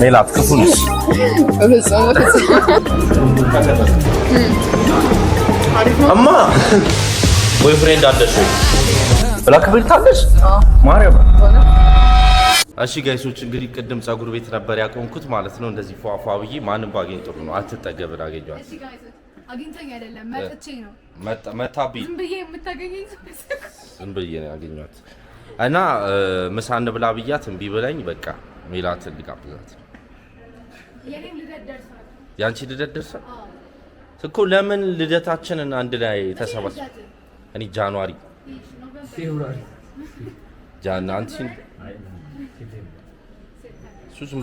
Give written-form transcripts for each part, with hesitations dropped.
ሜላት ክፉ ነሽ። በፍጹም በፍጹም። እማ boyfriend አለሽ ወይ? Black belt አለሽ? ማርያም። እሺ guys ኦች፣ እንግዲህ ቅድም ፀጉር ቤት ነበር ያቆምኩት ማለት ነው። እንደዚህ ፏፏ ብዬ ማንም ባገኝ ጥሩ ነው። አትጠገብን አገኘኋት። እሺ guys፣ አግኝተኝ አይደለም፣ መጥቼ ነው። መታብኝ። ዝም ብዬ የምታገኘኝ ሰው ዝም ብዬ ነው ያገኘኋት እና ምሳ እንብላ ብያት እምቢ ብለኝ በቃ ሜላትን ልጋብዛት ነው። የኔም ልደት ደርሷል። የአንቺ ልደት ደርሷል እኮ። ለምን ልደታችንን አንድ ላይ ተሰባስበ እኔ January Jan አንቺ እሱ ዝም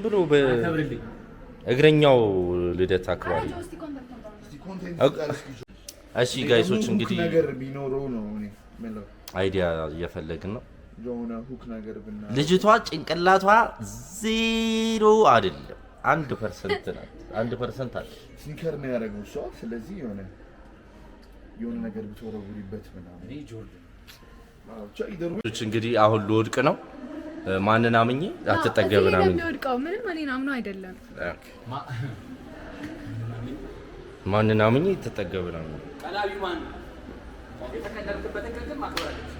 ብሎ በእግረኛው ልደት አክባሪ። እሺ guys ኦች፣ እንግዲህ ነገር ቢኖረው ነው እኔ የምለው። Idea እየፈለግን ነው። የሆነ hook ነገር ብና ልጅቷ ጭንቅላቷ ዜሮ አይደለም፣ 1% ናት። 1% አለ። Sneaker ነው ያደረገው እሷ። ስለዚህ የሆነ ነገር ብትወረውሪበት ምናምን። አዎ፣ ብቻ either way እንግዲህ አሁን ልወድቅ ነው። ማንን አምኜ? አትጠገብን አምኜ። የሚወድቀው ምንም እኔን አምኖ አይደለም። ማንን አምኜ? ተጠገብን አምኜ። ቀላቢው ማን ነው? የተቀለድክበትን ቀን ግን ማክበር አለብሽ።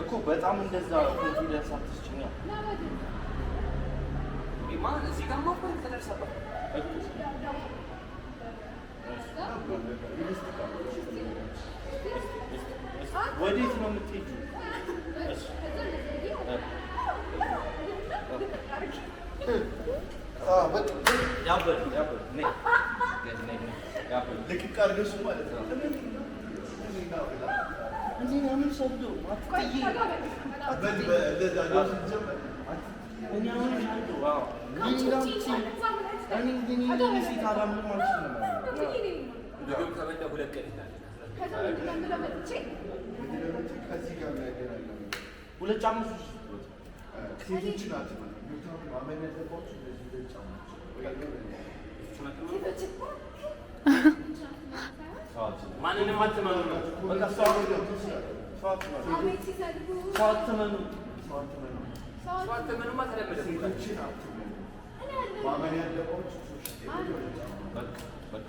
እኮ በጣም እንደዛ confidence አትስጭኛ። ማን እዚህ ጋር ማኮ ተደርሰበት። ወዴት ነው የምትሄጂው? ያበል ያበል ነይ ነይ ያበል። ልቅቅ አድርገሽ ማለት ነው። እኔ አሁን ሰብዶ አትጥይ። እንደዛ ነው ሲጀመር። እኔ አሁን ሰብዶ አዎ እኔ እኔ ሴት አላምንም አልሽ ነው። ምግብ ከበላ 2 ቀን ይላል። ከዚህ ጋር የሚያገናኝ ነገር ሁለት ጫማ ሴቶችን አትመኑ። ማመን ያለባችሁ እንደዚህ ሁለት ጫማዎች ማንንም አትመኑ ነው። በቃ ሰው ሰው አትመኑ። ሰው አትመኑ። ሰው አትመኑማ ተለመደ። ሴቶችን አትመኑ። ማመን ያለባችሁ social ሁለት ጫማ በቃ በቃ።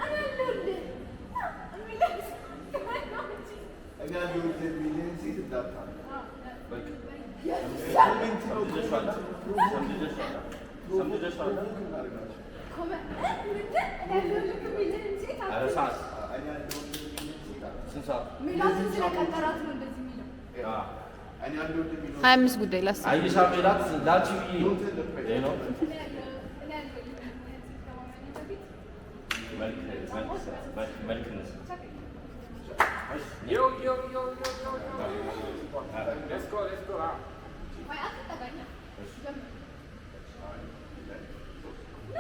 እኔ ያለሁት የሚልህን ሴት እንዳታምን። በቃ። Comment ነው። ሰምተሻል? Provoke እናድርጋቸው። ኧረ ሰዓት እኔ ያለሁት የሚልህን ሴት አትመኑ። ስንት ሰዓት? ሜላትን ስለቀጠራት ነው እንደዚህ የሚለው። እኔ ያለሁት የሚለውን 25 ጉዳይ ላስ አይሻ ሜላት ላንቺ ብዬ ይሄ ነው። መልክ መልክ መልክ ነሽ። Yo yo yo yo yo yo, let's go, let's go.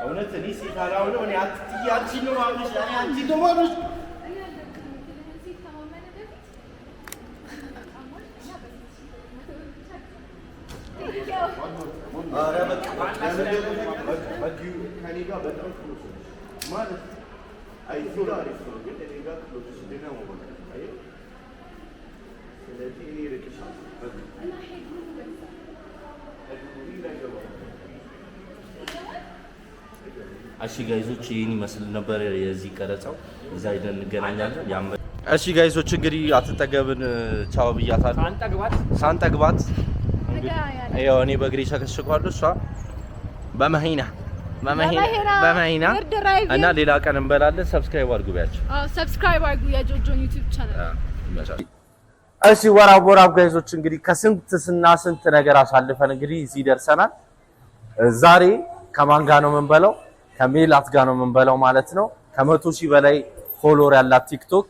እውነት እኔ ሴት አላምንም። እኔ አትጥይ፣ አንቺን ነው የማምንሽ። እኔ አንቺን ነው የማምንሽ። እኔ ያለሁት የሚልህን ሴት ከማመን በፊት ኧረ በቃ። ከእኔ ጋር በጣም close ነሽ ማለት አይ እዚህ ጋር አሪፍ ነው፣ ግን እኔ ጋር close ነሽ ደግሞ በቃ አየህ። ስለዚህ እኔ እርቅሻለሁ። በቃ ሄዱ። እሺ guys ኦች፣ ይህን ይመስል ነበር የዚህ ቀረጻው። እዛ ሄደን እንገናኛለን። እሺ guys ኦች፣ እንግዲህ አትጠገብን ቻው ብያታለሁ። ሳንጠግባት። ሳንጠግባት። ያው እኔ በእግሬ ሸከሽኳለሁ፣ እሷ በመሂና በመሂና በመሂና እና ሌላ ቀን እንበላለን። Subscribe አድርጉ ቢያቸው። Subscribe አድርጉ የጆጆን YouTube channel። እሺ what's up, what's up guys ኦች፣ እንግዲህ ከስንት ስና ስንት ነገር አሳልፈን እንግዲህ እዚህ ደርሰናል። ዛሬ ከማን ጋር ነው የምንበላው? ከሜላት ጋር ነው የምንበላው ማለት ነው። ከ100,000 በላይ follower ያላት TikTok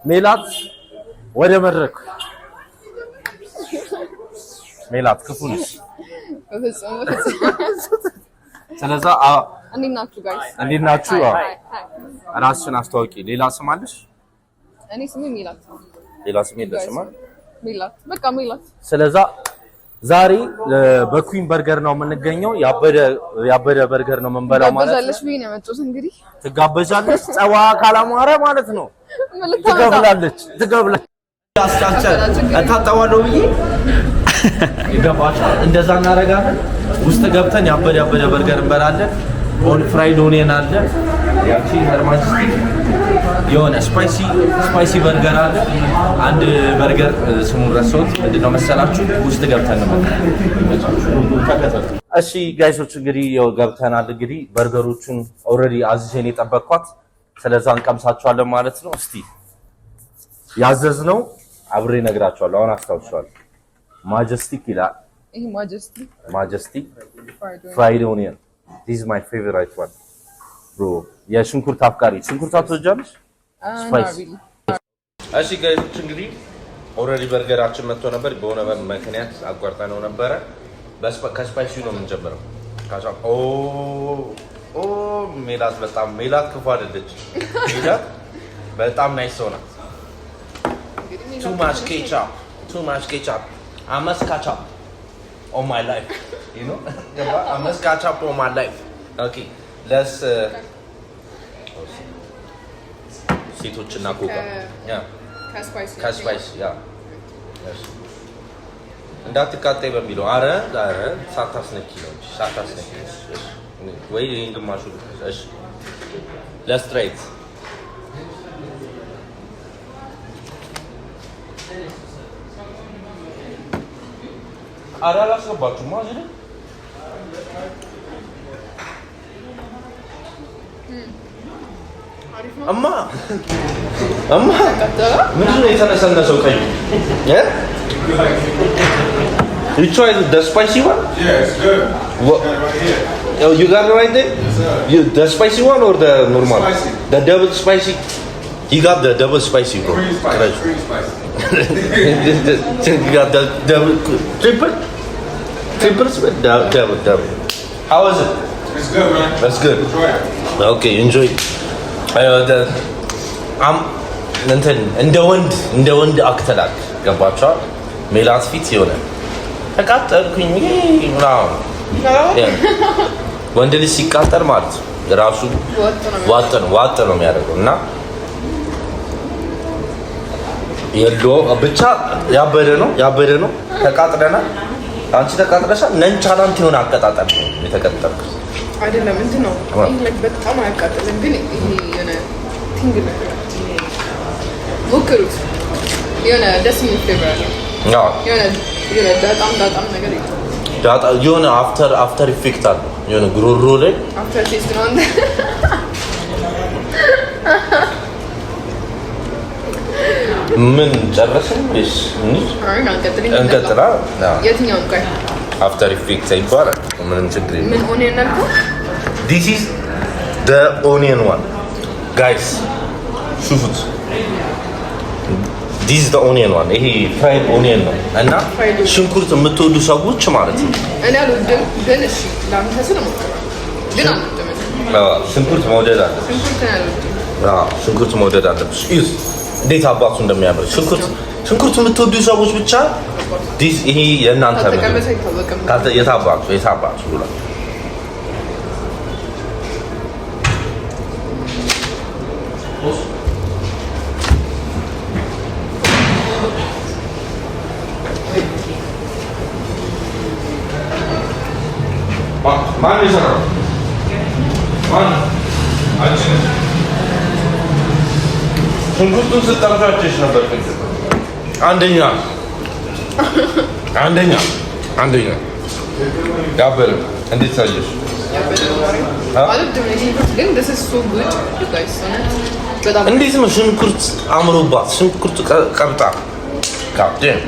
ሜላት ወደ መድረክ። ሜላት ክፉ ነሽ። በፍጹም በፍጹም። ስለዛ እንዴት ናችሁ guys? እንዴት ናችሁ? Hi hi። ራስሽን አስተዋውቂ። ሌላ ስም አለሽ? እኔ ስሜ ሜላት ነው። ሌላ ስም የለሽም አይደል? ሜላት፣ በቃ ሜላት። ስለዛ ዛሬ በኩዊን በርገር ነው የምንገኘው። ያበደ ያበደ በርገር ነው የምንበላው ማለት ነው። ጋበዛለሽ ብዬ ነው የመጣሁት እንግዲህ። ትጋበዣለች። ጸዋ ካላማረ ማለት ነው። ምን ልታመጣ? ትገብላለች፣ ትገብላለች። አስቻልቻል እታጠባለሁ ብዬ። ይገባችኋል? እንደዛ እናደርጋለን። ውስጥ ገብተን ያበደ ያበደ በርገር እንበላለን። On fried onion አለ፣ ያቺ Her Majesty የሆነ spicy spicy burger አለ። አንድ በርገር ስሙን ረሳሁት። ምንድነው መሰላችሁ? ውስጥ ገብተን ነው። ተከተሉ። እሺ guys ኦች፣ እንግዲህ ያው ገብተናል። እንግዲህ በርገሮቹን already አዝዤን የጠበቅኳት ስለዛ እንቀምሳቸዋለን ማለት ነው። እስቲ ያዘዝነው አብሬ እነግራቸዋለሁ። አሁን አስታውሻለሁ። Majestic ይላል። ይሄ Majesty Majesty fried fried onion, this my favorite one, bro። የሽንኩርት አፍቃሪ፣ ሽንኩርት አትወጃለሽ? Spicy። እሺ guys ኦች፣ እንግዲህ already በርገራችን መጥቶ ነበር። በሆነ ምክንያት አቋርጠነው ነበረ። ከ spicy ነው የምንጀምረው። ኦ ሜላት፣ በጣም ሜላት ክፉ አይደለች። ሜላት በጣም nice ሰው ናት። Too much ketchup, too much ketchup. I must catch up on my life. I must catch up on my life. Okay, let's ሴቶችና ኮካ፣ yeah. ከ spicy ከ spicy, yeah. እንዳትቃጠይ በሚለው። አረ አረ፣ ሳታስነኪ ነው እንጂ፣ ሳታስነኪ። እሺ፣ ወይ ይሄን ግማሹ። እሺ፣ let's try it. አረ አላስገባችሁም እዚህ ላይ። እማ እማ፣ ምንድን ነው የተነሰነሰው ቀዩ? You tried the spicy one? Yeah, it's good. What? Got it right here. Oh, you got it right there? Yes, sir. You, the spicy one or the normal? Spicy. The double spicy? You got the double spicy, bro. Green spicy. Right. Green spicy. You got the double, triple? Triple, double, double, double. How is it? It's good, man. That's good. Enjoy it. Okay, enjoy. እንትን እንደ ወንድ አክተላክ ገባቸዋል። ሜላት ፊት የሆነ ተቃጠልኩኝ ምናምን። ወንድ ልጅ ሲቃጠል ማለት ነው ራሱ ዋጥ ነው ዋጥ ነው የሚያደርገው እና የሎ ብቻ ያበደ ነው፣ ያበደ ነው። ተቃጥለናል። አንቺ ተቃጥለሻል። Nonchalant የሆነ አቀጣጠል ነው የተቀጠልኩት። አይደለም፣ እንትን ነው ይሄ፣ like በጣም አያቃጥልም፣ ግን ይሄ የሆነ tingle ነገር ሞክሩት። የሆነ ደስ የሚል flavor አለው። የሆነ ዳጣም ዳጣም ነገር የለውም። ዳጣ የሆነ after effect አለው የሆነ ጉሮሮ ላይ። After taste ነው አንተ። ምን ጨረስን ወይስ እንሂድ? አይ አንቀጥል። እንቀጥላ። የትኛውን? ቆይ። After effect ይባላል። ምንም ችግር የለም። ምን onion አልከው? This is the onion one, guys. ሹፉት። This the onion one። ይሄ fried onion ነው እና Fried onion. ሽንኩርት የምትወዱ ሰዎች ማለት ነው። እኔ አልወድም፣ ግን እሺ ለአንተ ስል እሞክራለሁ። ግን አልወድም እኔ። አዎ፣ ሽንኩርት መውደድ አለብሽ። ሽንኩርት እኔ አልወድም። አዎ፣ ሽንኩርት መውደድ አለብሽ። እዩት እንዴት አባቱ እንደሚያምር። ሽንኩርት፣ ሽንኩርት የምትወዱ ሰዎች ብቻ this ይሄ የእናንተ ምግብ። ካልተቀመሰ አይታወቅም። የታባቱ የታባቱ ብሏል። ማን የሰራው? ማን? አንቺ ነሽ። ሽንኩርቱን ስጠርሻችሽ ነበር። አንደኛ፣ አንደኛ፣ አንደኛ፣ ያበለ። እንዴት ታየሽ? ያበደ ነው ማርያም። አ? አልወድም እኔ ሽንኩርት፣ ግን this is so good, you guys። እውነት በጣም። እንዴት ነው ሽንኩርት አምሮባት ሽንኩርት ቀብጣ ካፕቴን።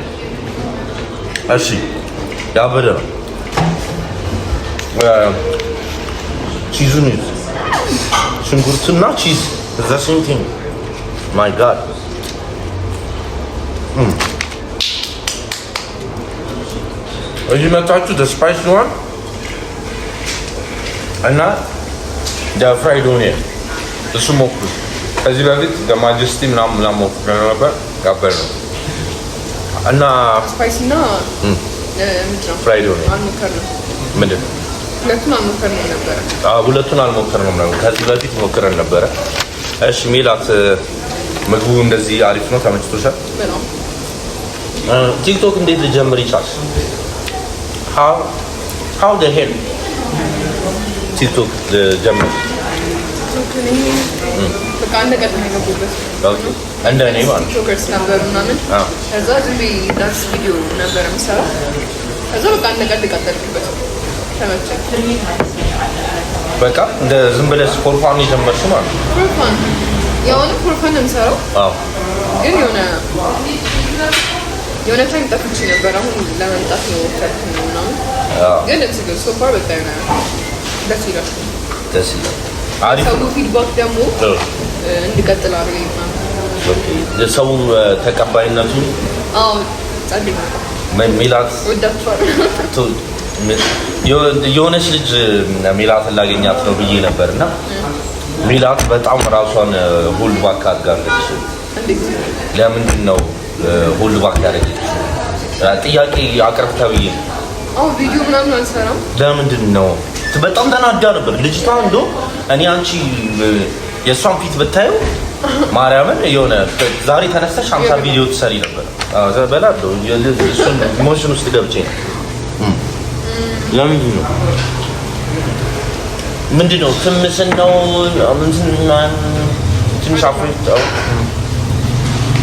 እሺ፣ ያበደ ነው። Cheese ኡን ይዙ፣ ሽንኩርትና cheese the same thing. My God. እዚህ መጣችሁ the spicy one እና the fried onion እሱ ሞክሩ። ከዚህ በፊት Majesty ምናምን ምናምን ሞክረን ነበር፣ ያበደ ነው እና Spicy እና ምንድን ነው? Fried onion. አልሞከርንም። ምንድን ነው? ሁለቱን አልሞከርንም ነበረ። አዎ፣ ሁለቱን አልሞከርንም ነበር። ከዚህ በፊት ሞክረን ነበረ። እሺ ሜላት፣ ምግቡ እንደዚህ አሪፍ ነው፣ ተመችቶሻል? በጣም። ቲክቶክ እንዴት ልጀምር ይቻል? How the hell ቲክቶክ ልጀምር? በቃ እንደ ቀልድ ነው የገቡበት። Okay፣ እንደ እኔ ማለት ነው። TikTokers ነበሩ ምናምን። ከዛ ዝም ብዬ dance ቪዲዮ ነበር የምሰራው። ከዛ በቃ እንደ ቀልድ ቀጠልኩበት። ተመቸኝ። በቃ እንደ ዝም ብለሽ for fun የጀመርሽው ማለት ነው። For fun፣ የሆነ for fun ነው የምሰራው፣ ግን የሆነ time ጠፍቼ ነበር። አሁን ለመምጣት ነው ሞከርኩኝ ምናምን፣ ግን it's good so far። በቃ የሆነ ደስ ይላል። ደስ ይላል። አሪፍ ሰው ነው። feedback ደግሞ እንድቀጥል አድርገኝ ምናምን። Okay፣ የሰው ተቀባይነቱ አዎ፣ ጸልይ ነው። ሜላት ወዳችኋለሁ። የሆነች ልጅ ሜላትን ላገኛት ነው ብዬ ነበር እና ሜላት በጣም ራሷን hold back አድርጋለች። እንዴት? ለምንድን ነው hold back ያደረገችው? ጥያቄ አቅርብ ተብዬ ነው። አዎ፣ ቪዲዮ ምናምን አልሰራም። ለምንድን ነው? በጣም ተናዳ ነበር ልጅቷ። እንዶ እኔ አንቺ የእሷን ፊት ብታዩ ማርያምን የሆነ ዛሬ ተነስተሽ 50 ቪዲዮ ትሰሪ ነበር። አዎ፣ በላለሁ። እሱን emotion ውስጥ ገብቼ ነው። ለምንድን ነው? ምንድን ነው ትምስን ነው ትንሽ አፍሪት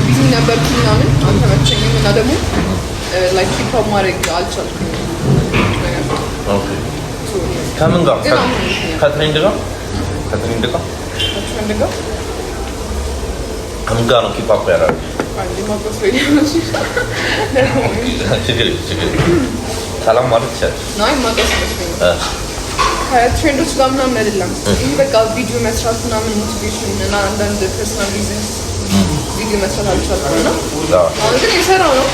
Busy ነበርኩ ምናምን፣ አልተመቸኝም እና ደግሞ like keep up ማድረግ አልቻልኩም ነገር። ከምን ጋር? ግን አሁን ከ trend ጋር ከ trend ጋር። ከምን ጋር ነው keep up ያደረገው? አንዴ ማቆስ ወይ ነው። ችግር የለም፣ ችግር የለም። ሰላም ማለት ይቻላል። አይ፣ ማቆስ መስሎኝ ከ trend ኦች ጋር ምናምን አይደለም። ይህ በቃ ቪዲዮ መስራት ምናምን motivation እና አንዳንድ personal reasons ቪዲዮ መስራት አልቻልኩም እና አሁን ግን የሰራው ነው።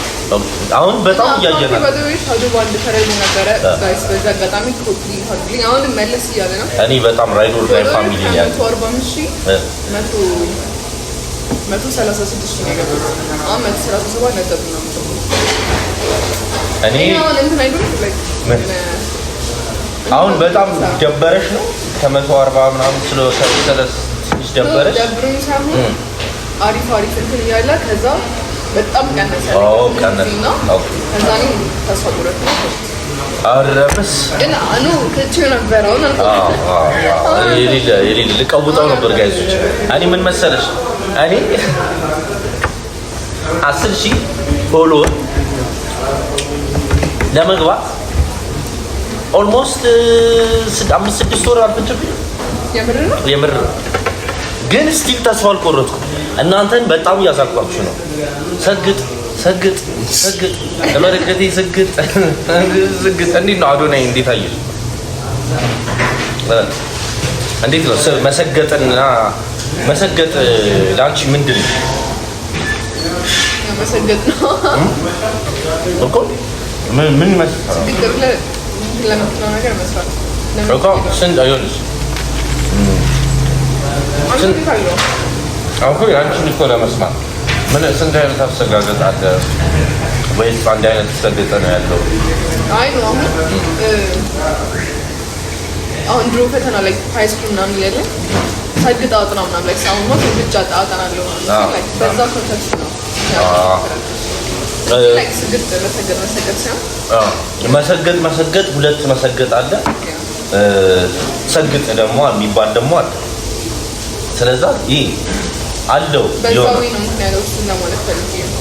አሁን በጣም እያየናል። By the way shadow ban ተደርጎ ነበረ guys። በዚህ አጋጣሚ ኮፒ አድርግልኝ። አሁንም መለስ እያለ ነው። እኔ በጣም ride or die family ነው ያለው። 145,000 136,000 ነው የገቡት። አሁን 137 ነጥብ ምናምን። እኔ ይሄ አሁን እንትን አይደለም like ምን? አሁን በጣም ደበረሽ ነው ከ140 ምናምን ስለ ትንሽ ደበረሽ? ደብሮኝ ሳይሆን አሪፍ አሪፍ እንትን እያለ ከዛ በጣም ቀነሰ። ኦ፣ ቀነሰ። እና ከዛ እኔ ተስፋ ቆረጥኩ። ኧረ በስ ግን አኑ ከቼው ነበር አሁን አልቆረጥኩም። የሌለ የሌለ ልቀውጠው ነበር guys ኦች። እኔ ምን መሰለሽ፣ እኔ 10,000 follower ለመግባት almost 5-6 ወር አልፈጀብኝም። የምር ነው። የምር ነው። ግን still ተስፋ አልቆረጥኩም። እናንተን በጣም እያሳቋችሁ ነው። ሰግጥ ሰግጥ ሰግጥ ለመረከቴ ሰግጥ ሰግጥ። እንዴት ነው አዶናይ? እንዴት አየሽ? እንዴት ነው መሰገጥና መሰገጥ ለአንቺ ምንድን ነው? ያው መሰገጥ ነው። እኮ ምን ምን ይመስላል? ግድ ብለህ እንትን ለምትለው ነገር መስራት። እኮ ስንት ይኸውልሽ አንተ እንዴት አየኸው? አሁን የአንቺን እኮ ለመስማት ምን ስንት አይነት አሰጋገጥ አለ ወይስ አንድ አይነት ሰገጠ ነው ያለው? አይ ነው፣ አሁን አሁን ድሮ ፈተና ላይ high school ምናምን እያለ ሰግጥ አጥና ምናምን ላይ አሁን ሰግጬ አጠናለሁ ምናምን like በዛ context ነው። Like ስግጥ መሰገጥ መሰገጥ ሳይሆን። መሰገጥ መሰገጥ ሁለት መሰገጥ አለ። ሰግጥ ደግሞ የሚባል ደግሞ አለ። ስለዛ ይህ አለው በዛዊ የሆነ ነው ምክንያቱ እሱን ለማለት ፈልጌ ነው።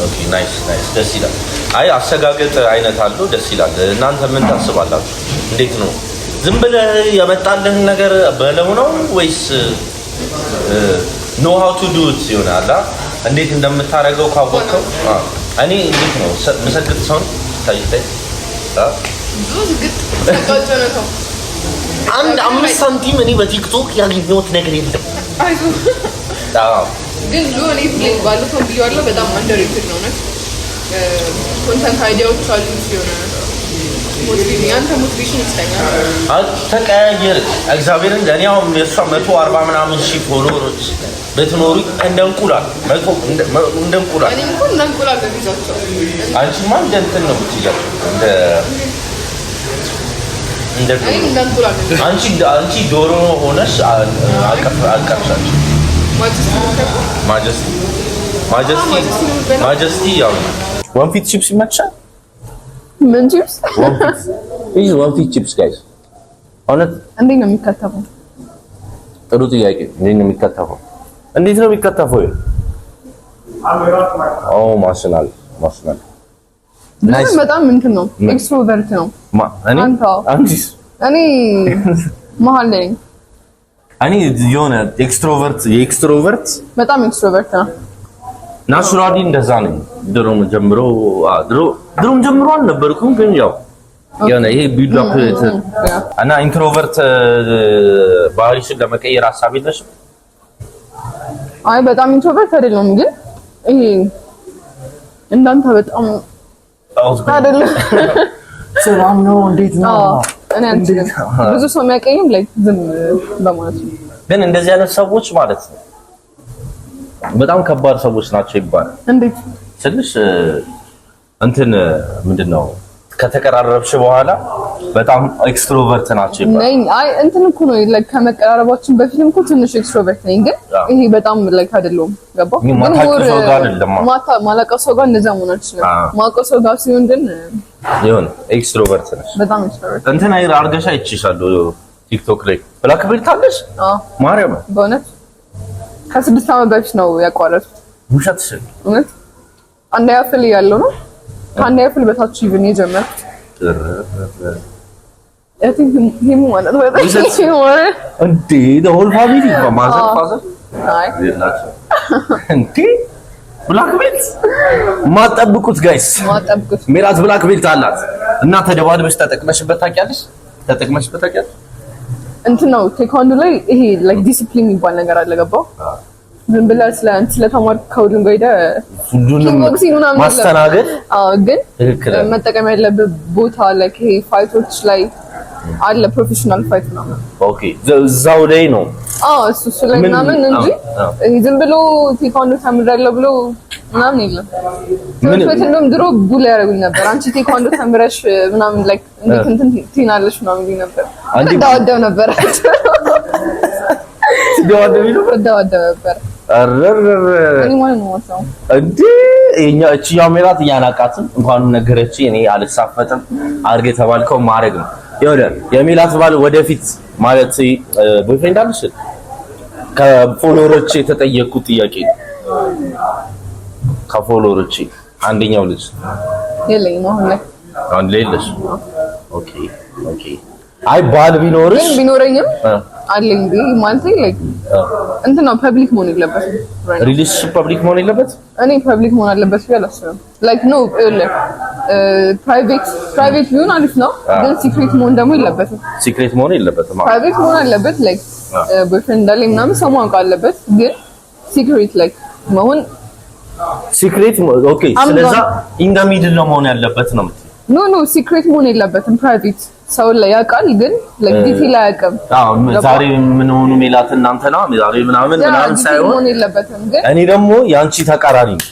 Okay, nice, nice፣ ደስ ይላል። አይ፣ አሰጋገጥ አይነት አለው፣ ደስ ይላል። እናንተ ምን ታስባላችሁ? እንዴት ነው? ዝም ብለህ የመጣልህን ነገር በለው ነው ወይስ know how to do it ይሆናል? እንዴት እንደምታደርገው ካወቅከው። እኔ እንዴት ነው መሰግጥ ሰውን ታይ ታይ ብዙ ስግጥ ሰጋጭ ነው ሰው። አንድ 5 ሳንቲም እኔ በቲክቶክ ያገኘሁት ነገር የለም። አይዞህ። አዎ። ግን ሉ እኔ ባለፈው ብዬዋለሁ፣ በጣም underrated ነው እውነት። Content idea ዎች አሉት፣ የሆነ motivation ያንተ motivation ይመስለኛል። ተቀያየረች። እግዚአብሔርን እኔ አሁን የእሷ 140 ምናምን ሺህ follower ኦች ብትኖሩ እንደ እንቁላል መቶ እንደ እንቁላል። እኔም እኮ እንደ እንቁላል ነው የሚይዛቸው። አንቺማ እንደ እንትን ነው የምትይዛቸው፣ እንደ ዶሮ። እኔም እንደ እንቁላል ነው የሚይዛቸው። አንቺ ዶሮ ሆነሽ አቀፍሻቸው። ማጀስቲ። ማጀስቲ። ማጀስቲ ማጀስቲ ያው ወንፊት ቺፕስ ይመችሻል? ምን ቺፕስ? ወንፊት፣ ይህ ወንፊት chips guys። እውነት። እንዴት ነው የሚከተፈው? ጥሩ ጥያቄ። እንዴት ነው የሚከተፈው? እንዴት ነው የሚከተፈው? ኦ፣ ማሽናል ማሽናል። Nice። በጣም እንትን ነው፣ extrovert ነው። ማ? እኔ? አንተ። አንቺስ? እኔ መሀል ላይ ነኝ። እኔ የሆነ extrovert የ extrovert በጣም extrovert ነው። Naturally እንደዛ ነኝ። ድሮም ጀምሮ ድሮ ድሮም ጀምሮ አልነበርኩም፣ ግን ያው የሆነ ይሄ build up እና introvert ባህሪሽን ለመቀየር ሀሳብ የለሽም? አይ፣ በጣም introvert አይደለም፣ ግን ይሄ እንዳንተ በጣም አይደለም። ሰላም ነው፣ እንዴት ነው? አዎ፣ እኔ አልችልም። ብዙ ሰው የሚያቀኝም like ዝም በማለት ነው። ግን እንደዚህ አይነት ሰዎች ማለት ነው በጣም ከባድ ሰዎች ናቸው ይባላል። እንዴት? ትንሽ እንትን ምንድን ነው፣ ከተቀራረብሽ በኋላ በጣም extrovert ናቸው ይባላል። ነኝ። አይ፣ እንትን እኮ ነው፣ like ከመቀራረባችን በፊትም እኮ ትንሽ extrovert ነኝ፣ ግን ይሄ በጣም like አይደለሁም። ገባ? ግን ማታውቂው ሰው ጋር አይደለም። ማታ ማላውቀው ሰው ጋር እንደዛ መሆን አልችልም። ማውቀው ሰው ጋር ሲሆን ግን የሆነ extrovert ነሽ። በጣም extrovert። እንትን አይ፣ አርገሻ አይቼሻለሁ ቲክቶክ ላይ፣ black belt አለሽ? አዎ። ማርያም? በእውነት ከ6 ዓመት በፊት ነው ያቋረጥኩት። ውሸትሽን። እውነት፣ አንደኛ ክፍል እያለሁ ነው፣ ከአንደኛ ክፍል በታች even የጀመርኩት። I think ሂሙ ማለት በጣም ሂሙ። እንዴ፣ the whole family፣ mother, father? አይ። የላቸው እንዴ? Black belt ማጠብቁት guys። ማጠብቁት። ሜላት black belt አላት እና ተደባድበሽ ተጠቅመሽበት ታውቂያለሽ? ተጠቅመሽበት ታውቂያለሽ? እንትን ነው፣ ቴኳንዶ ላይ ይሄ like ዲሲፕሊን የሚባል ነገር አለ። ገባው? ዝም ብለህ ስለ እንትን ስለተማርክ ከሁሉም ጋር ሄደህ ሁሉንም ኪክ ቦክሲንግ ምናምን የለም። ማስተናገድ። አዎ፣ ግን ትክክል። መጠቀም ያለብህ ቦታ like ይሄ fight ኦች ላይ አለ፣ professional fight ምናምን። Okay፣ እዛው ላይ ነው። አዎ፣ እሱ ላይ ምናምን እንጂ ይሄ ዝም ብሎ ቴኳንዶ ተምሬያለሁ ብሎ ምናምን የለም። ምን ትምህርት ቤት እንደውም ድሮ bully ያደርጉኝ ነበር። አንቺ ቴኳንዶ ተምረሽ ምናምን like እንዴት እንትን ትይናለሽ ምናምን ይሉኝ ነበር። እደባደብ ነበር። ትደባደቢ ነበር? እደባደብ ነበር። አረረረ። እኔ ማለት ነው ማለት ነው። እንዴ፣ የኛ እችኛው ሜላት እያናቃትም እንኳንም ነገረች። እኔ አልሳፈጥም። አድርግ የተባልከው ማድረግ ነው። ይኸውልህ፣ የሜላት ባል ወደፊት ማለት boyfriend አለሽ? ከ follower ኦች የተጠየቅኩት ጥያቄ ነው። ከ follower ኦች አንደኛው ልጅ። የለኝም አሁን ላይ። አሁን ላይ የለሽ? Okay። አይ፣ ባል ቢኖርሽ ግን ቢኖረኝም አለኝ ብዬ ማለት like እንትን ነው፣ public መሆን የለበትም። Relationship public መሆን የለበት። እኔ public መሆን አለበት ብዬ አላስብም። Like no፣ ይኸውልህ፣ private ቢሆን አሪፍ ነው፣ ግን secret መሆን ደግሞ የለበትም። Secret መሆን የለበትም። Private መሆን አለበት። Like boyfriend እንዳለኝ ምናምን ሰው ማወቅ አለበት፣ ግን secret like መሆን Secret፣ okay። ስለዛ in the middle ነው መሆን ያለበት ነው የምትይው? No, secret መሆን የለበትም። Private ሰው ላይ ያውቃል፣ ግን like detail አያውቅም። አዎ፣ ዛሬ ምን ሆኑ ሜላት እናንተ ነው ዛሬ ምናምን ምናምን ሳይሆን መሆን የለበትም ግን እኔ ደግሞ ያንቺ ተቃራኒ ነኝ።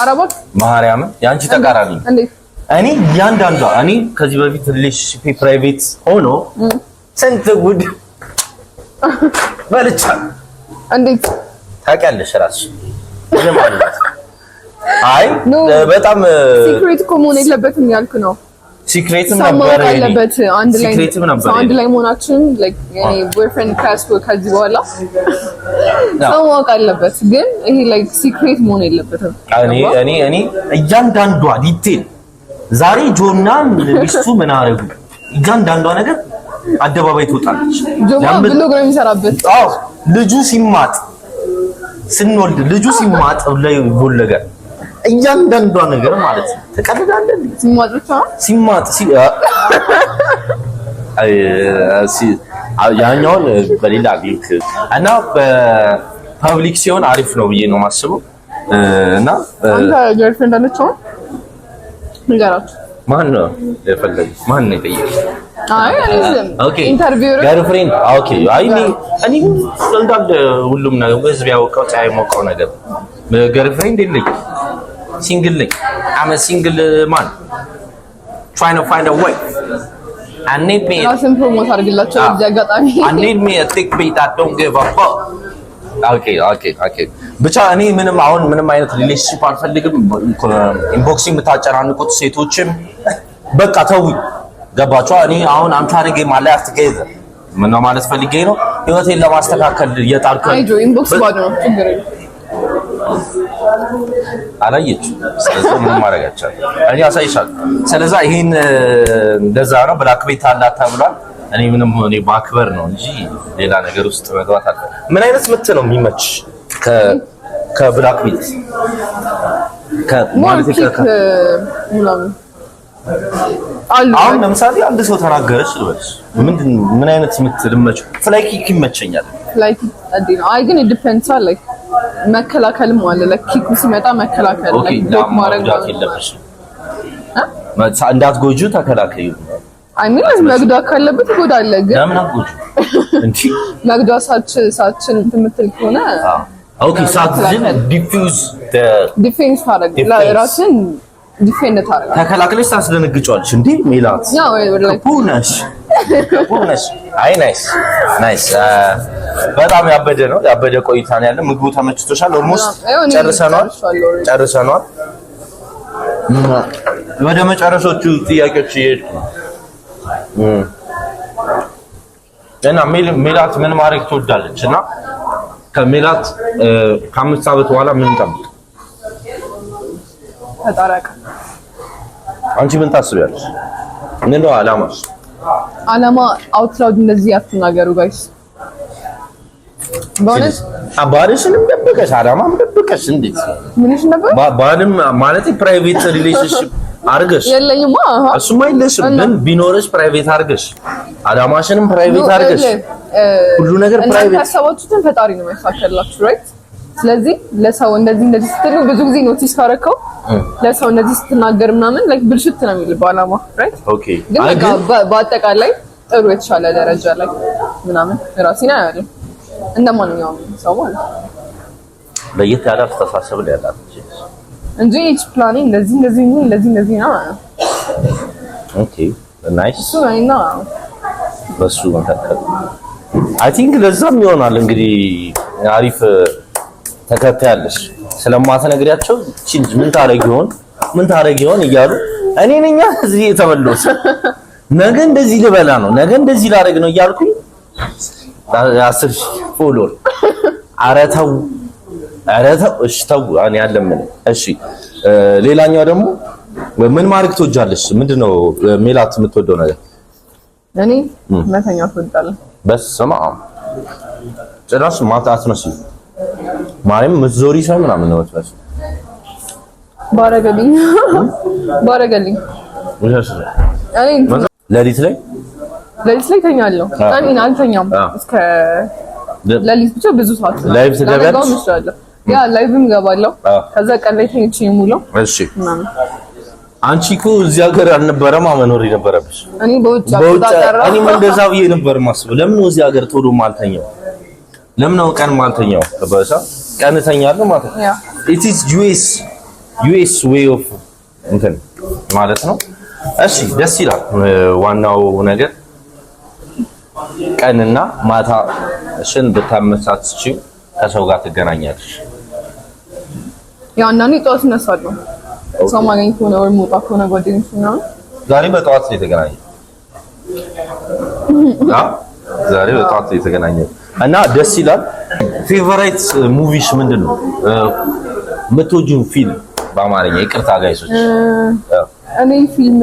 አረባት። ማርያምን፣ ያንቺ ተቃራኒ ነኝ። እንዴት? እኔ እያንዳንዷ፣ እኔ ከዚህ በፊት relationship private ሆኖ ስንት ጉድ በልቻለሁ። እንዴት? ታውቂያለሽ እራስሽ፣ ምንም አላት። አይ፣ No። በጣም Secret እኮ መሆን የለበትም ያልክ ነው። Secret ም ሰው ነበር። ማወቅ አለበት። አንድ ላይ Secret ም ነበር። ሰው አንድ ላይ መሆናችን like የኔ boyfriend ከያዝኩ ከዚህ በኋላ ሰው ማወቅ አለበት፣ ግን ይሄ like secret መሆን የለበትም። እኔ እያንዳንዷ detail፣ ዛሬ ጆና ሚስቱ ምን አደረጉ፣ እያንዳንዷ ነገር አደባባይ ትወጣለች። ጆማ vlog ነው የሚሰራበት። አዎ፣ ልጁ ሲማጥ፣ ስንወልድ ልጁ ሲማጥ ላይ ወለገ እያንዳንዷ ነገር ማለት ነው። ትቀልዳለህ እንዴ? ሲማጥ ብቻ ነው። ሲማጥ አይ፣ ያኛውን በሌላ link እና በ public ሲሆን አሪፍ ነው ብዬ ነው የማስበው እና አንተ girlfriend አለች አሁን? ንገራችሁ። ማን ነው የፈለገው? ማን ነው የጠየቀው? አይ፣ እኔ ዝም Okay። Interview Girlfriend፣ okay። አይ፣ እኔ እንዳለ ሁሉም ነገር ህዝብ ያወቀው ፀሐይ ሞቀው ነገር፣ girlfriend የለኝም። Single ነኝ። I'm a single man trying to find a wife. I need me ራስን promote አድርግላቸው በዚህ አጋጣሚ። I need me a thick beat that don't give a fuck. Okay, ብቻ እኔ ምንም አሁን ምንም አይነት relationship አልፈልግም። Inbox የምታጨናንቁት ሴቶችም በቃ ተውኝ። ገባችሁ? እኔ አሁን I'm trying to get my life together። ምን ነው ማለት ፈልጌ ነው፣ ህይወቴን ለማስተካከል እየጣርኩ። አይጆ፣ inbox ባዶ ነው፣ ችግር የለም። አላየችም። ስለዚህ ምንም ማድረግ አይቻልም። እኔ አሳይሻለሁ። ስለዛ ይሄን እንደዛ ነው። Black belt አላት ተብሏል። እኔ ምንም እኔ ማክበር ነው እንጂ ሌላ ነገር ውስጥ መግባት አለ። ምን አይነት ምት ነው የሚመች ከ black belt? More ማለት kick ምናምን አሉ። አሁን ለምሳሌ አንድ ሰው ተናገረች ልበልሽ፣ ምንድን ምን አይነት ምት ልመች? Fly kick ይመቸኛል። Fly kick ጸዴ ነው። አይ ግን depends፣ like መከላከልም አለ። Like kick ኡ ሲመጣ መከላከል፣ like block ማድረግ። መጉዳት የለብሽም። እንዳትጎጂው ተከላከዩ። I mean መጉዳት ካለበት ትጎዳለህ፣ ግን ለምን አትጎጂው እንጂ? መጉዳት ሳችን እንትን የምትል ከሆነ Okay፣ ሳትዝን defuse Defense ታደርግ፣ ራስን defend ታደርጋለህ። ተከላክለሽ ታስደነግጫለሽ። እንዴ ሜላት፣ ያው like ክፉ ነሽ፣ ክፉ ነሽ። አይ nice, nice። በጣም ያበደ ነው፣ ያበደ ቆይታ ነው ያለ። ምግቡ ተመችቶሻል? Almost ጨርሰነዋል፣ ጨርሰነዋል። ወደ መጨረሾቹ ጥያቄዎች እየሄድኩ ነው። እና ሜላት ምን ማድረግ ትወዳለች? እና ከሜላት ከ5 ዓመት በኋላ ምን እንጠብቅ? ፈጣሪ ያውቃል። አንቺ ምን ታስቢያለሽ? ምን ነው አላማሽ? አላማ out loud እንደዚህ አትናገሩ guys። በእውነት። ባልሽንም ደብቀሽ አላማም ደብቀሽ እንዴት? ምንሽ ነበር? ባልም ማለት private relationship አድርገሽ። የለኝማ። አሃ። እሱማ የለሽም፣ ግን ቢኖርሽ private አድርገሽ፣ አላማሽንም private አድርገሽ፣ ሁሉ ነገር እናንተ private። ያሰባችሁትን ፈጣሪ ነው የሚያሳካላችሁ፣ right? ስለዚህ ለሰው እንደዚህ እንደዚህ ስትሉ ብዙ ጊዜ notice ካረከው ለሰው እንደዚህ ስትናገር ምናምን like ብልሽት ነው የሚልብህ አላማ፣ right? Okay። ግን አይ በቃ ግን በአጠቃላይ ጥሩ የተሻለ ደረጃ ላይ ምናምን ራሴን አያለሁ እንደ ማንኛውም ሰው ማለት ነው። ለየት ያለ አስተሳሰብ ነው ያላት እቺ። እንጂ each ፕላኔ እንደዚህ እንደዚህ እንደዚህ እንደዚህ ነው። Okay, nice። እሱ እኔና በሱ መካከል I think ለዛም ይሆናል እንግዲህ አሪፍ ተከታይ አለሽ። ስለማትነግሪያቸው እቺ ልጅ ምን ታረግ ይሆን፣ ምን ታረግ ይሆን እያሉ እኔ ነኛ እዚህ የተበላሁት። ነገ እንደዚህ ልበላ ነው፣ ነገ እንደዚህ ላደርግ ነው እያልኩኝ 10,000 follower። ኧረ ተው፣ ኧረ ተው፣ እሺ ተው፣ እኔ አለምንም። እሺ፣ ሌላኛው ደግሞ ምን ማድረግ ትወጃለሽ? ምንድነው ሜላት የምትወደው ነገር? እኔ መተኛት እወዳለሁ። በስመ አብ፣ ጭራሽ ማታ አትመስይም። ማርያም የምትዞሪ ሰው ምናምን ነው የምትመስለው። ባረገልኝ ባረገልኝ። እኔ ሌሊት ላይ? ሌሊት ላይ ተኛለሁ። I mean አልተኛም እስከ ሌሊት ብቻ ብዙ ሰዓት Live ትገቢያለሽ? ላነጋውም እችላለሁ። Yeah, live ም እገባለሁ። ከዛ ቀን ላይ ተኝቼ የምውለው እሺ ምናምን። አንቺ እኮ እዚህ ሀገር አልነበረማ መኖር የነበረብሽ። እኔ በውጭ በውጭ አቆጣጠር። እኔም እንደዛ ብዬ ነበር የማስበው። ለምን ነው እዚህ ሀገር ቶሎ ማልተኛው? ለምን ነው ቀን ማልተኛው? ገባሽ? ቀን እተኛለሁ ማለት ነው። It is US way of እንትን ማለት ነው። እሺ ደስ ይላል። ዋናው ነገር ቀንና ማታ እሽን ብታመቻችው ከሰው ጋር ትገናኛለሽ። ያው አንዳንዴ ጠዋት እነሳለሁ፣ ሰው ማገኝ ከሆነ ወይ የምወጣ ከሆነ ጓደኞች ምናምን። ዛሬ በጠዋት ነው የተገናኘው። አዎ ዛሬ በጠዋት ነው የተገናኘው እና ደስ ይላል። Favorite movie ሽ ምንድን ነው? የምትወጂው ፊልም በአማርኛ፣ ይቅርታ guys ኦች። እኔ ፊልም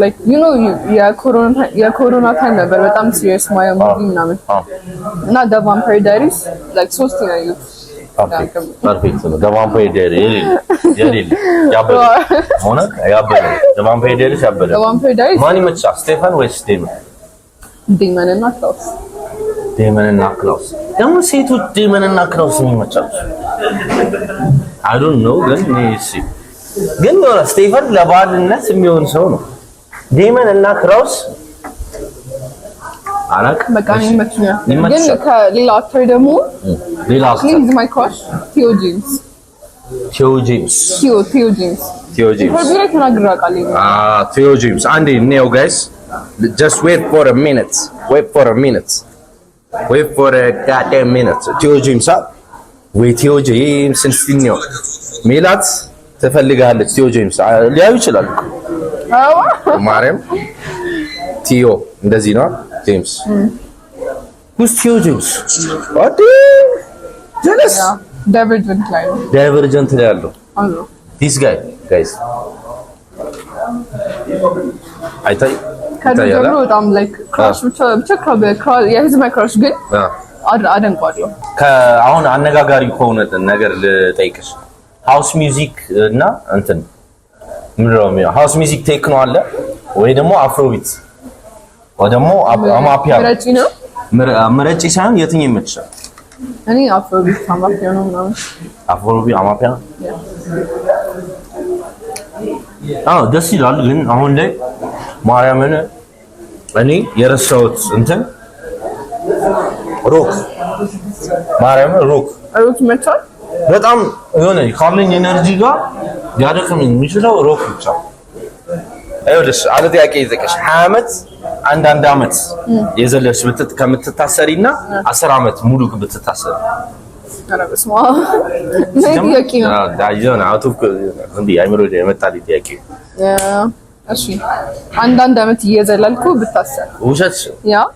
like የኮሮና time ነበር በጣም serious ማየው movie ምናምን እና The Vampire Diaries like ሶስት ነው ያየሁት። Perfect ነው። The Vampire Diary የሌለ የሌለ ያበደ ሆነ ያበደ The Vampire Diaries ያበደ። The Vampire Diaries። ማን ይመችሻል? ስቴፈን ወይስ ዴመን? ዴመን እና ክላውስ። ዴመን እና ክላውስ። ደግሞ ሴቶች ዴመን እና ክላውስ የሚመቻቸው I don't know፣ ግን እኔ እሺ ግን የሆነ ስቴፈን ለባልነት የሚሆን ሰው ነው። ዴመን እና ክላውስ አላውቅም። በቃ እኔ ይመቹኛል። ግን ይመችሻል። ከሌላ actor ደግሞ ሌላ He's my crush፣ ቲዮ ጄምስ። ቲዮ ጄምስ። ቲዮ ጄምስ። ቲዮ ጄምስ። Interview ላይ ተናግሬ አውቃለሁ። ቲዮ ጄምስ፣ አንዴ እንየው guys፣ just wait for a minute, wait for a minute። Wait for a goddamn minute. ቲዮ ጄምስ፣ ወይ ቲዮ ጄምስ እንስቲኒዮ ሜላት ትፈልጋለች። ቲዮ ጄምስ ሊያዩ ይችላሉ። ማርያም ቲዮ እንደዚህ ነው። ጄምስ፣ who's ቲዮ ጄምስ? አዲ ጀለስ። Divergent ላይ ነው። Divergent ላይ ያለው አሉ። This guy, guys፣ አይታይ ከድሮ ይታያል? ጀምሮ በጣም like crush ብቻ ብቻ የህዝብ my crush ግን አደንቀዋለሁ። አሁን አነጋጋሪ ከሆነ ነገር ልጠይቅሽ። House music እና እንትን ምንድን ነው የሚለው? House music techno አለ ወይ ደግሞ Afrobeat ወይ ደግሞ amapiano? ምረጪ ነው። ምረጪ ሳይሆን የትኛው ይመችሻል? እኔ Afrobeat፣ amapiano ምናምን። Afrobeat፣ amapiano። አዎ ደስ ይላል። ግን አሁን ላይ ማርያምን እኔ የረሳሁት እንትን rock፣ ማርያምን rock። Rock ይመቻል። በጣም የሆነ ካለኝ energy ጋር ሊያደክመኝ የሚችለው rock ብቻ። ይኸውልሽ አንድ ጥያቄ ይጠይቅሽ። 20 ዓመት አንድ ዓመት የዘለልሽ ከምትታሰሪ እና 10 ዓመት ሙሉ ብትታሰሪ? ኧረ በስመ አብ፣ ምን ጥያቄ ነው? የሆነ out of ዝም ብዬ አይምሮ ላይ የመጣልኝ ጥያቄ። እሺ፣ አንዳንድ አመት እየዘለልኩ ብታሰር። ውሸት። Yeah.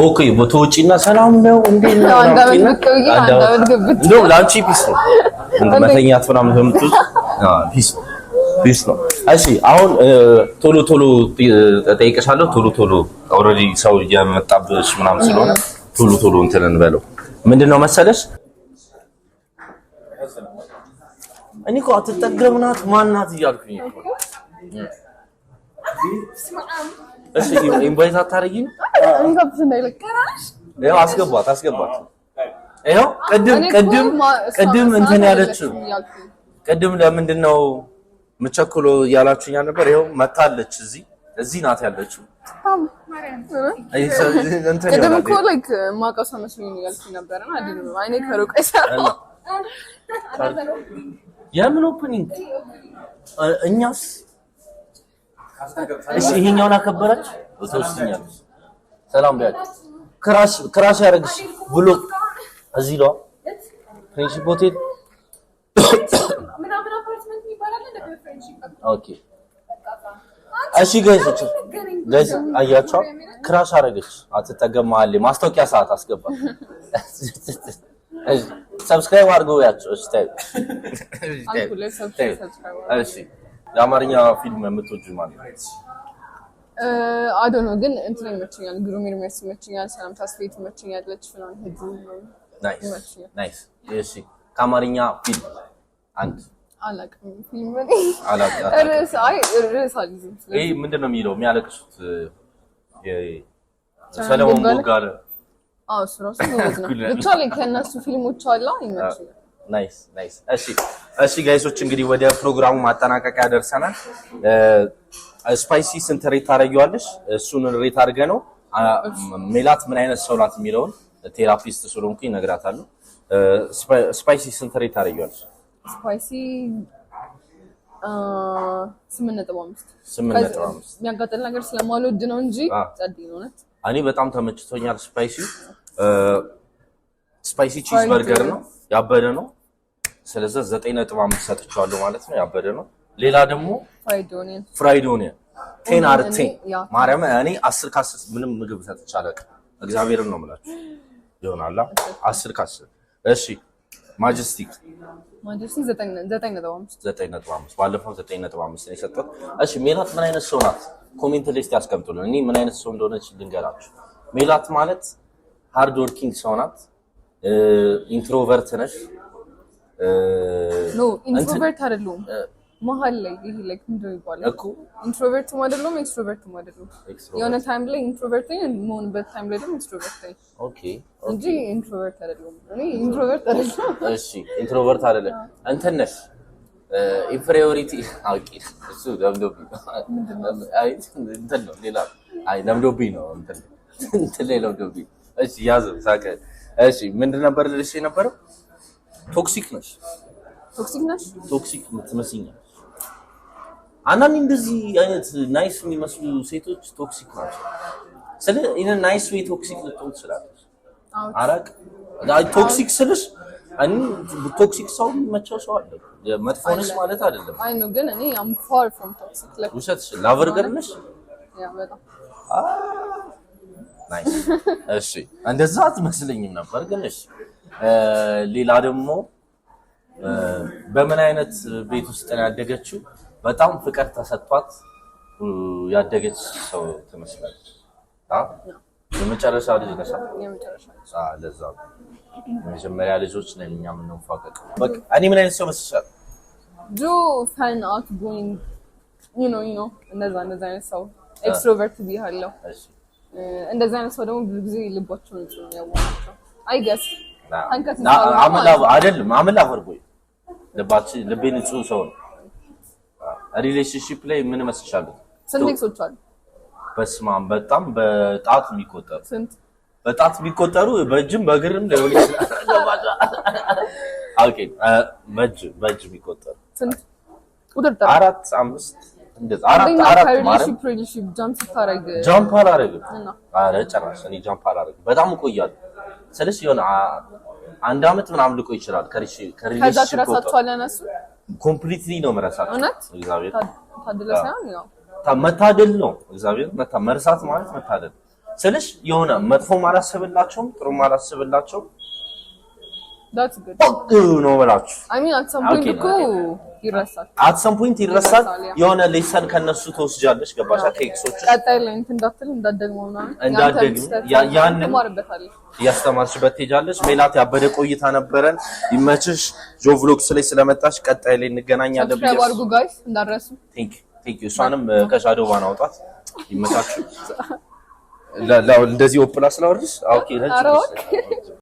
Okay፣ በተወጪና ሰላም ነው እንዴ ነው? አንድ አመት ብቅ ብዬ አንድ አመት ግብት። እንደውም ለአንቺ peace ነው መተኛት ምናምን ከምትውጪ። አዎ peace ነው፣ peace ነው። እሺ አሁን ቶሎ ቶሎ እጠይቅሻለሁ። ቶሎ ቶሎ፣ already ሰው እየመጣብሽ ምናምን ስለሆነ ቶሎ ቶሎ እንትን እንበለው። ምንድን ነው መሰለሽ፣ እኔ እኮ አትጠገብ ናት ማን ናት እያልኩኝ እኮ። እሺ invite አታደርጊም? ይኸው አስገባት፣ አስገባት። ይኸው ቅድም ቅድም ቅድም እንትን ያለችው፣ ቅድም ለምንድን ነው የምቸኩሎ እያላችሁኝ ነበር። ይኸው መታለች። እዚህ ናት ያለችው። እንትን ቅድም እኮ ይሆናል። Like የማውቀው ሰው መስሎኝ እያልኩኝ ነበር እና አይደለም፣ አይኔ ከሩቅ አይሰራም። የምን opening? እኛስ እሺ ይሄኛውን አከበረች ተወስኛለች። ሰላም ቢያት crush ያደርግሽ ብሎ እዚህ ነው ፍሬንድሺፕ ሆቴል። ምናምን አፓርትመንት የሚባል አለ እንደ ፍሬንድሺፕ። Okay እሺ guys ኦች፣ guys አያቸው crush አደረገች። አትጠገም መሀል ላይ ማስታወቂያ ሰዓት አስገባ። እሺ subscribe አድርገው ያቸው። እሺ ታዩ። አልኩ ላይ subscribe። እሺ የአማርኛ ፊልም የምትወጂው ማለት ነው? I don't know ግን እንትን ይመቸኛል። ግሩም ኤርሚያስ ይመቸኛል። ሰላም ተስፋዬ ትመቸኛለች። ምናምን ህዱ Nice. ይመቸኛል። Nice። እሺ ከአማርኛ ፊልም አንድ። አላውቅም ፊልም እኔ። አላውቅም። ርዕስ፣ አይ ርዕስ አልይዝም። ይሄ ምንድን ነው የሚለው የሚያለቅሱት ሰለሞን ቦጋለ። አዎ እሱ ራሱ ጎበዝ ነው። ብቻ ላይ ከእነሱ ፊልሞች አላ ይመቸኛል። Nice, nice። እሺ እሺ guys ኦች እንግዲህ ወደ ፕሮግራሙ ማጠናቀቂያ ደርሰናል። Spicy ስንት rate ታደርጊዋለሽ? እሱን rate አድርገ ነው ሜላት ምን አይነት ሰው ናት የሚለውን therapist ስለሆንኩኝ እነግራታለሁ። Spicy ስንት rate ታደርጊዋለሽ? Spicy 8.5። 8.5። የሚያጋጥል ነገር ስለማልወድ ነው እንጂ ጸዴ ነው እውነት። እኔ በጣም ተመችቶኛል። Spicy cheese burger ነው፣ ያበደ ነው። ስለዚህ 9.5 ሰጥቼዋለሁ ማለት ነው። ያበደ ነው። ሌላ ደግሞ Fried onion። Fried onion 10 out of 10። Yeah. ማርያም እኔ 10 ከ10 ምንም ምግብ ሰጥቼ አላውቅም። እግዚአብሔርን ነው የምላችሁ። ይሆናላ 10 ከ10። እሺ ማጀስቲክ? ማጀስቲክ 9.5። 9.5። ባለፈው 9.5 ነው የሰጠሁት። እሺ ሜላት ምን አይነት ሰው ናት? Comment ላይ እስቲ ያስቀምጡልን። እኔ ምን አይነት ሰው እንደሆነች ልንገራችሁ። ሜላት ማለት hard working ሰው ናት። Introvert ነሽ። No, introvert አይደለሁም። መሀል ላይ ይሄ like ምንድን ነው ይባላል? እኮ። Introvert ም አይደለሁም፣ extrovert ም አይደለሁም። Extrovert። የሆነ time ላይ introvert ነኝ፣ የምሆንበት time ላይ ደግሞ extrovert ነኝ እንጂ introvert አይደለሁም። እኔ introvert አይደለሁም። እሺ introvert አይደለም፣ እንትን ነሽ፣ inferiority አውቂ እሱ ለምዶብኝ ነው። አይ እንትን ነው ሌላ፣ አይ ለምዶብኝ ነው፣ እንትን እንትን ላይ ለምዶብኝ። እሺ ያዘው ሳቀ። እሺ ምንድን ነበር ልልሽ የነበረው? Toxic ነሽ። Toxic ነሽ? Toxic ትመስይኛለሽ። አንዳንድ እንደዚህ አይነት nice የሚመስሉ ሴቶች toxic ናቸው። ስለ in nice way toxic ልትሆን ትችላለች። አረቅ አይ toxic ስልሽ እኔ toxic ሰው የሚመቸው ሰው አለ። መጥፎ ነሽ ማለት አይደለም። I know፣ ግን እኔ I'm far from toxic, like ውሸትሽ። Lover girl ነሽ? Yeah፣ በጣም። Nice። እሺ፣ እንደዛ አትመስለኝም ነበር ግን እሺ። ሌላ ደግሞ በምን አይነት ቤት ውስጥ ነው ያደገችው? በጣም ፍቅር ተሰጥቷት ያደገች ሰው ትመስላለች። አ የመጨረሻ ልጅ ነሽ? የመጨረሻ። አ ለዛ ነው። የመጀመሪያ ልጆች ነን እኛ የምንፋቀቀው። በቃ እኔ ምን አይነት ሰው መስልሻል? ጆ fun, outgoing, you know እንደዛ አይነት ሰው፣ extrovert ብያለሁ። እሺ። እንደዛ አይነት ሰው ደግሞ ብዙ ጊዜ ልባቸው ንጹህ ነው፣ ያዋናቸው I guess። አይደለም፣ I'm a lover boy። ልባችን ልቤ ንጹህ ሰው ነው። Relationship ላይ ምን እመስልሻለሁ? ስንት ex ኦች አሉ? በስመ አብ፣ በጣም በጣት የሚቆጠሩ። ስንት? በጣት የሚቆጠሩ፣ በእጅም በእግርም ሊሆን ይችላል። Okay፣ በእጅ የሚቆጠሩ። ስንት ቁጥር ጠራ? አራት፣ አምስት እንደዛ፣ አራት አራት ማለት ከ relationship relationship jump ስታረግ Jump አላደርግም። እና አረ ጭራሽ እኔ jump አላደርግም። በጣም እቆያለሁ ስልሽ የሆነ አንድ አመት ምናምን ልቆይ ይችላል። ከዛ ከ relationship ትረሳቸዋለህ እነሱ? Completely ነው የምረሳቸው። እውነት? እግዚአብሔር ታድለ ሳይሆን ያው መታደል ነው። እግዚአብሔር መርሳት ማለት መታደል ስልሽ የሆነ መጥፎም አላስብላቸውም፣ ጥሩም አላስብላቸውም። That's good. በቅ ነው ብላችሁ። I mean, at some point እኮ ይረሳል። At some point ይረሳል። ይረሳል፣ yeah። የሆነ lesson ከነሱ ትወስጃለሽ። ገባሻ? ከ ex ኦች ቀጣይ ላይ እንትን እንዳትል፣ እንዳትደግመው ምናምን። እንዳትደግም፣ ያንተን ስህተት ትማርበታለህ። እያስተማርሽበት ትሄጃለሽ። ሜላት፣ ያበደ ቆይታ ነበረን። ይመችሽ። ጆ Vlogs ላይ ስለመጣሽ ቀጣይ ላይ እንገናኛለን። Subscribe አድርጉ guys፣ እንዳትረሱ። Thank you። እሷንም ከ shadow ban አውጣት። ይመቻችሁ። እንደዚህ ወፕላ ስላወርድሽ okay። ኧረ እባክህ።